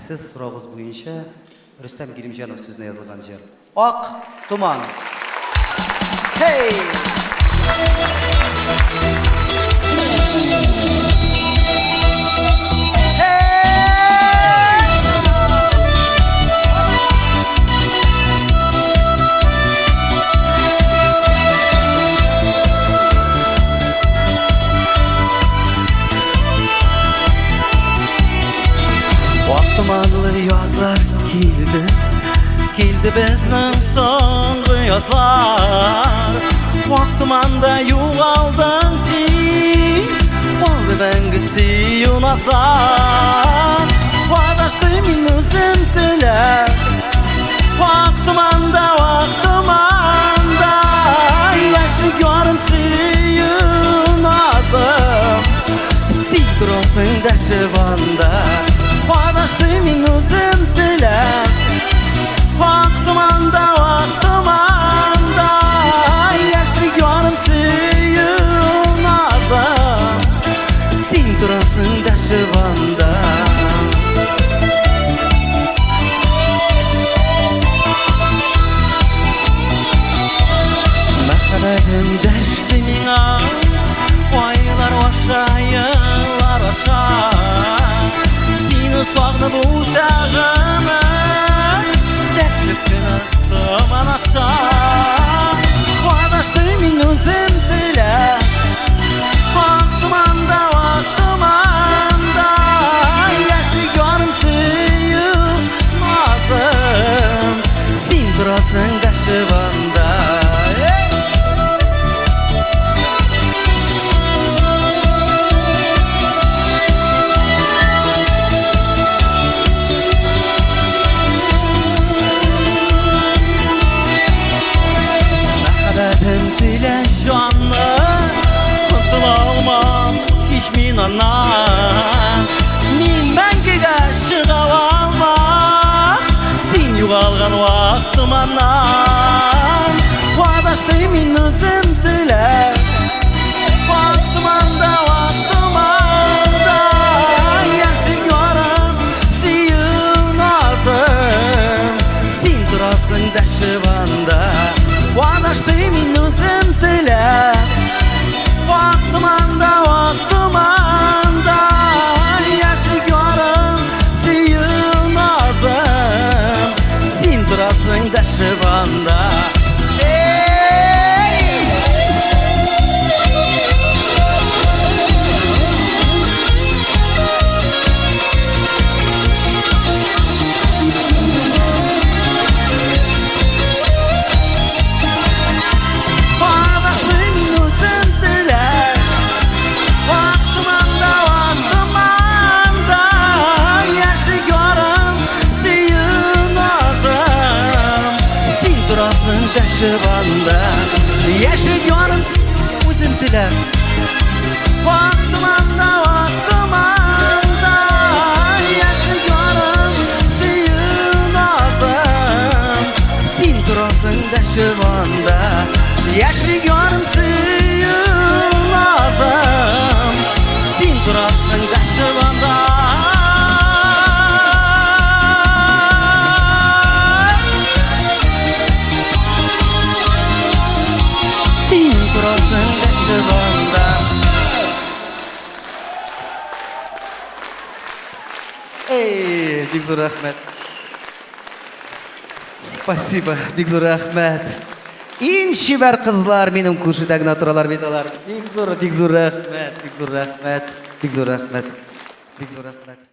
сез соравыгыз буенча Рөстәм Гилимҗанов сүзенә язылган җыр. Ак томан. Хей! Ак томанлы язлар килде, Килде безнең соңгы язлар. Ак томанда югалдың син, Калды мәңге сөю назлар. Адашты мин үзем теләп, Ак томанда, ак томанда, Яшьлек ярым сөю назым. Син торасың дәшеп анда, Адашты мин үзем теләп. Ак томанда, ак томанда, Яшьлек ярым сөю назым. Син торасың дәшеп анда. Мәхәббәтем дәште миңа, Айлар аша, еллар аша. Сине сагынып учагыма, Дәшеп кенә томан аша. Адашты мин үзем теләп, Ак томанда, ак томанда, Яшьлек ярым сөю назым. Син торасың дәшеп анда. Мәхәббәтем телә җанны, Котыла алмам һич мин аннан. Мин мәңгегә чыга алмам, Син югалган вак томаннан. Адашты мин үзем теләп, Вак томанда, вак томанда, Яшьлек ярым сөю назым. Син торасың дәшеп анда. Адашты мин үзем теләп, Вак томанда, вак томанда, Яшьлек ярым сөю назым. Син торасың дәшеп анда. Эй! Адашты мин үзем теләп, Ак томанда, ак томанда, Яшьлек ярым сөю назым. Син торасың дәшеп анда. Яшьлек ярым үзем теләп, Ак томанда, ак томанда, Яшьлек ярым сөю назым. Син торасың дәшеп анда. Яшьлек ярым сөю назым. Син торасың дәшеп анда. Син торасың дәшеп анда. Эй, бик зур рәхмәт. Спасибо, бик зур рәхмәт. Иң чибәр кызлар минем күршедә генә торалар бит алар. Бик зур, бик зур рәхмәт, бик зур рәхмәт, бик зур рәхмәт, бик зур рәхмәт.